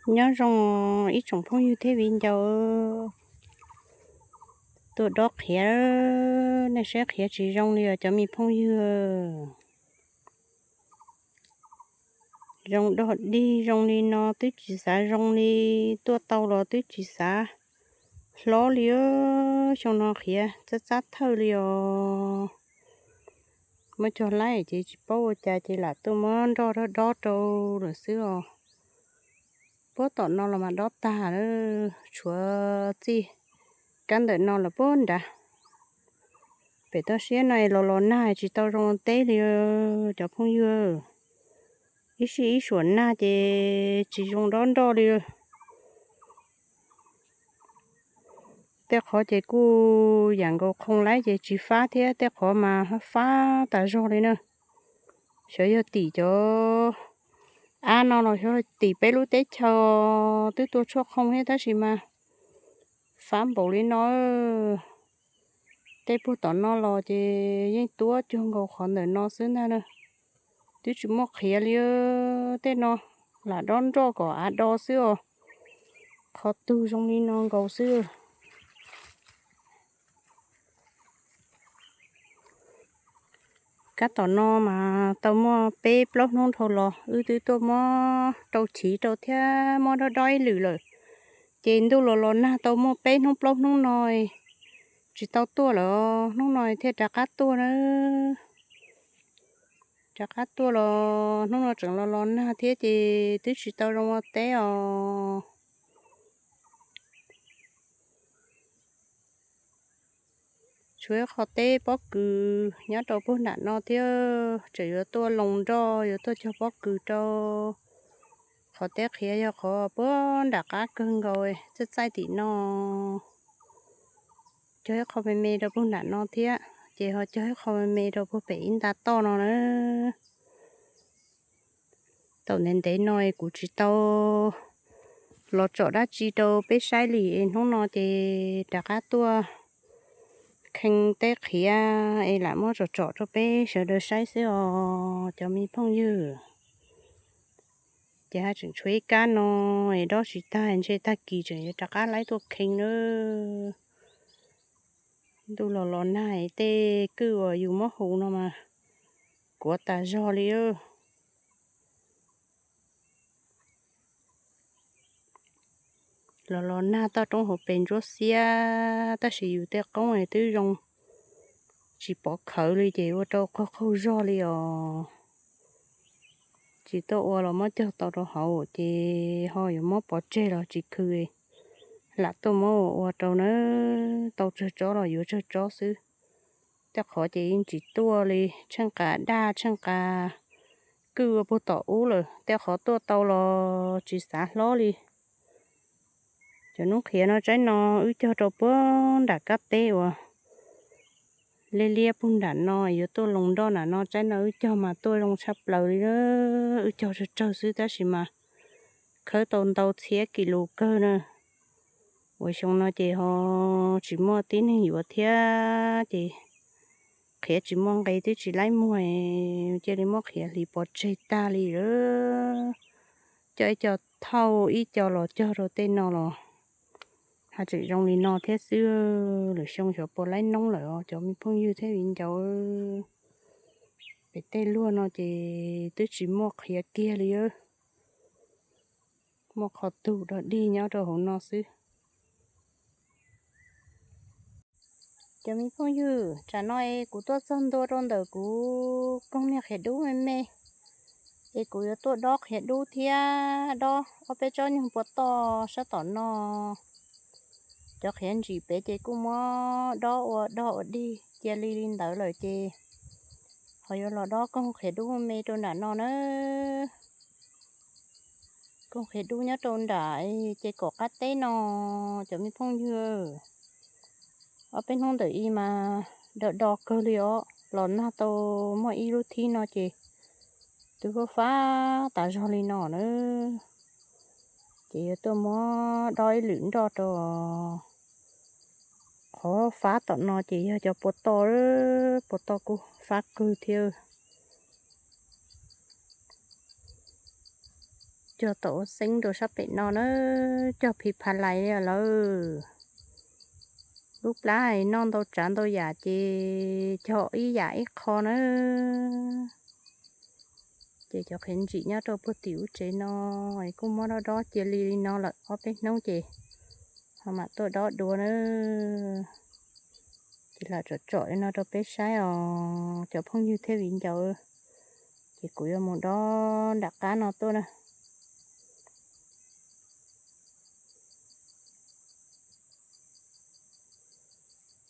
Nyob zoo ib tsoom phooj ywg thiab viv ncaus, tuaj dob qhiav, nej saib qhiav tsis zoo li os cov me phooj ywg. Zoo dog dig zoo li no twb tsis xav zoo li, tuaj tau los twb tsis xav hlob li. Xyoo no qhiav txab txab thawj li os. Muab cog laib ces tsis paub ua cas ces lam tuaj muab nroj dob dob rau lawm xwb os. Puag tom no los mas dob tag, tshuav txij kab ntawm no lawm puag nrad. Pem toj siab no los los nag tsis tau zoo teb li cov phooj ywg. Ib sij ib suam nag ces tsis zoo dob nroj li. Tej qhov ces kuj yam nkaus qhoo laib ces tsis fab thiab, tej qhov mas fab tas zog li na. Xyov yog tim cov av no los xyov tim peb lub teb chaws twb tuaj tshuaj qhoo thiab tab sis mas fab npaum li no. Tej puag tom no los ces yeej tuab cuag nkaus qhov ntawm no xwb ntag na. Twb tsis muaj qhiav li, tej no lam dob nroj kom av do xwb os. Qhov twg zoo li no nkaus xwb. Kab tom no mas tau muaj peb plaub hnub dhau los wb twb tuaj muab rau chiv rau thiab muab dob dob ib lwm lawm. Ces ntuj los los nag tau muaj peb hnub plaub hnub no tsis tau tuaj lawm, hnub no thiaj rov qab tuaj na. Rov qab tuaj los hnub no tseem los los nag thiab ces twb tsis tau zoo ua teb os. Tshuav ib qho teb pob kws nyob rau puag nram no thiab, tseem yuav tuaj loo nroj yuav tuaj cog pob kws rau. Qhov teb qhiav yog qhov puag nram qab kawg nkaus, txaij txaij tim no. Cog ib qho me me rau puag nram no thiab, ces ho cog ib qho me me rau puag pem ib nta toj no na. Thaum ntev ntev no kuv tsis tau los tsom dab tsi rau peb saib li, hnub no ces rov qab tuaj khee teb qhiav es lam muab tsom tsom rau peb sawv daws saib xwb os cov me phooj ywg. Ces haj tseem tshuav ib kab no es dob tsis tag, ntshe tag kis tseem yuav rov qab laib tuaj khee na. Ntuj los los nag, tej kwj uas yus muab hu no mas kuav tas zog li. Los los nag toj roob hauv pes ntsuab xiab, tab sis yus tej qoob twb zoo tsis pov khawv li ces ua rau qaug qaug zog li os. Tsis tuaj ua los muab cog tau rau hauv ces ho yuav muab pov tseg los tsis khw, lam tuaj muab ua ua rau na. Tau tsawg tsob los yuav tsawg tsob xwb. Tej qhov ces yeej tsis tuaj li, tsheej qas daj tsheej qas kwj ua puag tom ub lawm, tej qhov tuaj tau los tsis xav hlob li. Cov noob qhiav no tsaib no wb cog rau puag nram kab teb uas liab liab puag nram no, yuav tuaj loo nroj nram no, tsaib no wb cog mas tuaj zoo tshaj plaws li. Wb cog tsawg tsawg xwb tab sis mas khawb tau ntau txhiab kis lus kawg na. Ua xyoo no ces ho tsis muaj tib neeg yuav thiab ces qhiav tsis muaj nqe twb tsis laib muag, cia li muab qhiav hliv pov tseg tag li lawm. Coj ib co thauj ib co los cog rau tej no los haj tseem zoo li no thiab xwb. Lwm xyoo xyov puas laib noob lawm os cov me phooj ywg thiab viv ncaus. Pem tej luag no ces twb tsis muaj qhiav kiag li. Muaj qhov tug dog dig nyob rau hauv no xwb. Cov me phooj ywg, tsam no es kuv tuaj txog ntua rau ntawm kuv koog niag qhiav dub me me, es kuv yuav tuaj dob qhiav dub thiab dob ob peb tsob nyuag pua toj sab tom no. Cov qhiav ntsim pem ces kuj muab dob ua dog ua dig cia li li ntawd lawm ces ho yuav los dob koog qhiav dub me me rau nram no na. Koog qhiav dub nyob rau nram ces kaum qab teb no, cov me phooj ywg. Ob peb hnub ntawm i mas do do kawg li os, los nag tau muaj ib lub thib no ces twb fab fab tas zog li no na. Ces yuav tuaj muab dob ib lwm nroj rau. Qhov fab tom no ces yog cov pua toj, pua toj kuj fab kawg thiab. Cog tom ua xeeb rau sab pem no na, cog phiv phav lais li lawm. Lub plab noj ntau tsav ntau yam ces cog ib yam ib qho na. Ces cov qhiav ntsim nyob rau puag tim ub tsev no kuj mob dob dob cia li li no lawm ob peb hnub ces ho mam tuaj dob dua na. Ces lam tsom tsom li no rau peb saib os cov phooj ywg thiab viv ncaus. Ces kuv yuav mus dob nram qab no tuaj na.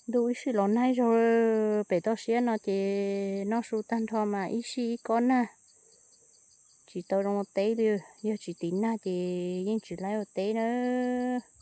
Ntuj ib sij los nag zog, pem toj siab no ces noj su tag nrho mas ib sij ib kob nag, tsis tau zoo ua teb li. Yog tsis tiv nag ces yeej tsis laib ua teb nawb.